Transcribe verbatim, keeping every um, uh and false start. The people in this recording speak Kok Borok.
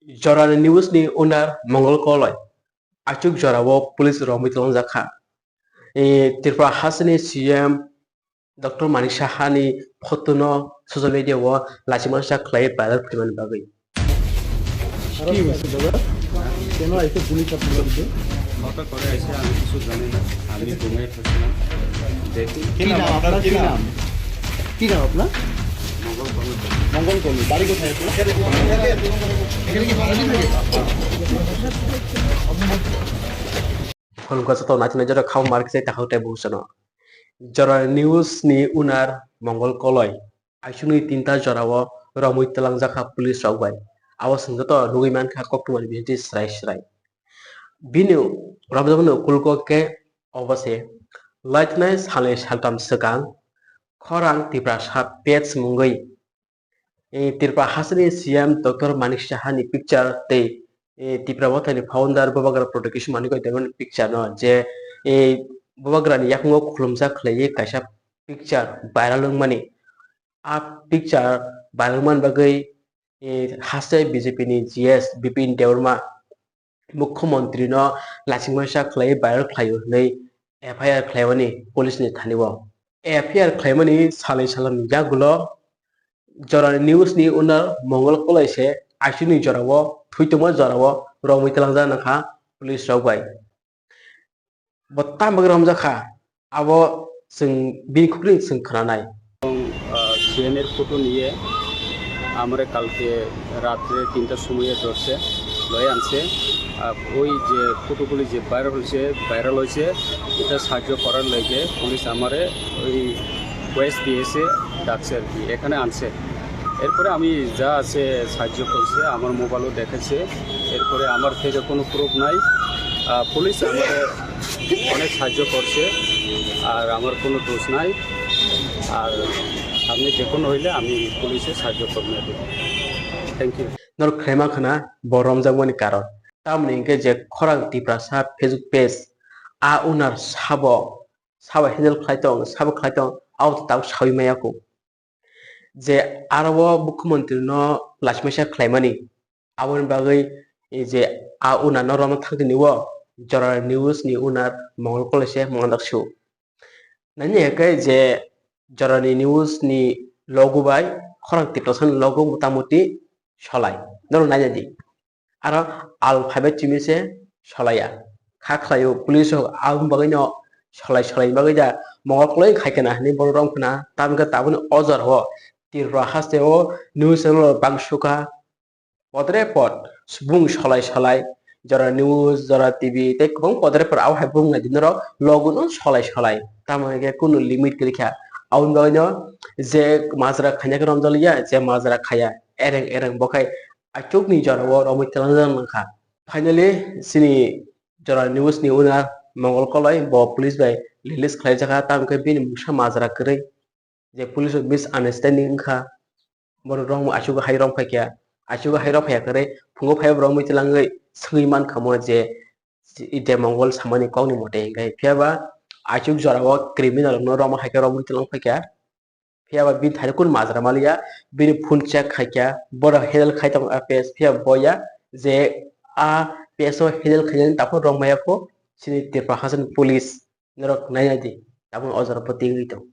Jorani news ni owner Mongol Koloi achuk jorao police romwi twlangjakha. E, Tripura hasteni C M Doctor Manik Saha ni photo no social media o lachima sa khlai viral khlaimani bagwi. কি হয়েছে দাদা? কেন আইসে পুলিশ আপনার বাড়িতে? হঠাৎ করে এসে আমি কিছু জানি না, আমি ঘুমিয়ে থাকছিলাম। দেখি কি নাম আপনার? কি নাম? কি নাম আপনার? মঙ্গল কর্মকার। মঙ্গল কর্মী। বাড়ি কোথায় আপনার? এখানে কি বাড়ি থাকে? Phone ko sato naithok naithok kha mark se takhok tei busono. Jora news ni owner Mongol Koloi. Aisukni tinta jorao romwi twlangjakha police rok bai. Abo chwng joto nugwi mankha koktwmani bisingtwi srai srai. Bini romjakmani ukulgo khe obo se, laitnai salnwi saltham swkang khorang Tiprasa page mungwi, eh, Tripura hasteni C M Doctor Manik Saha ni picture tei, eh, Tipra Mothani founder Bubagra Production manwi koi tongmani picture no je, eh, Bubagrani yakung o khulumjak khlaiwi kaisa picture viral wngmani. A picture viral wngmani bagwi, eh, haste B J P ni G S Bipin Debbarma Mukhyamantri no lachingmasa khlaiwi viral khlaio hwnwi F I R khlaimani police ni thani o. F I R khlaimani salni salni yagulo Jorani news ni owner Mongol Koloi se aisukni jorao, thwitongma jorao romwi twlangjak nangkha police rok bai. Bo tamo bagwi romjak kha, abo chwng bini khukni chwng khwnanai. আহ, সিএনএর ফটো নিয়ে আমরা কালকে রাত্রে তিনটার সময় ধরছে, লয়ে আনছে। আর ওই যে ফটোগুলি যে ভাইরাল হয়েছে, ভাইরাল হয়েছে, এটা সাহায্য করার লেগে পুলিশ আমারে ওই ওয়েস্ট দিয়েছে, ডাকছে আর কি, এখানে আনছে। এরপরে আমি যা আছে সাহায্য করছে, আমার মোবাইলও দেখেছে। এরপরে আমার থেকে কোনো প্রুফ নাই। আহ, পুলিশ আমারে অনেক সাহায্য করছে, আর আমার কোনো দোষ নাই। আর সামনে যে কোনো হইলে আমি পুলিশে সাহায্য করবো। Thank you. Norok khlaima khna bo romjakmani karon. Tamoni hinkhe je khorang Tiprasa Facebook page, a owner sabo, sabo handle khlai tong, sabo khlai tong, abo to tabuk saui maya kho. Je aro o mukhyamantri no lachimasa khlaimani, aboni bagwi je a owner no romna thangtini o Jora news ni owner Mongol Koloi se mangdak su. Nani hwnkhe je Jorani news ni logo bai khorang Tiprasa ni logo motamoti solai. Norok naina di. Aro al phaibai chini se solaiya. Kha khlaio police rok aboni bagwi no solai solai bagwi da Mongol Koloi khai kana hinwi borok rom khna. Tamkhe taboni o jora o Tripura haste o news channel rok bang sukha. Podre pod, subung solai solai, Jora news, Jora T V, tei kwbang podre pod abo hai bung nai di norok logo no solai solai. Tamo hwnkhe kunu limit kwrwi kha. Aboni bagwi no je majra khaina khe romjak liya, je majra khaya, ereng ereng bo khai achukni jorao romwi twlangjak nang kha. Finally, chini Jora news ni owner Mongol Koloi bo police bai release khlai jakha, tamo khe bini mungsa majra kwrwi. Je police rok misunderstanding wngkha, borok rok aswk hai rok phaikha, aswk hai rok phaikha khe phungo phaiba rok muitlangwi swngwi mankha mo je, je Mongol samani kokni mote hinkhe, phiya ba aswk jorao criminal rokno rok hai khe rok muitlang phaikha, phiya ba bini thani kunu majra maliya, bini phone check khaikha, borok handle khai tongo a page, phiya boya je a page o handle khainani taphuru rok maya kho chini Tripura hasteni police. Norok naina di, tabuk o jora bo tingwi tong.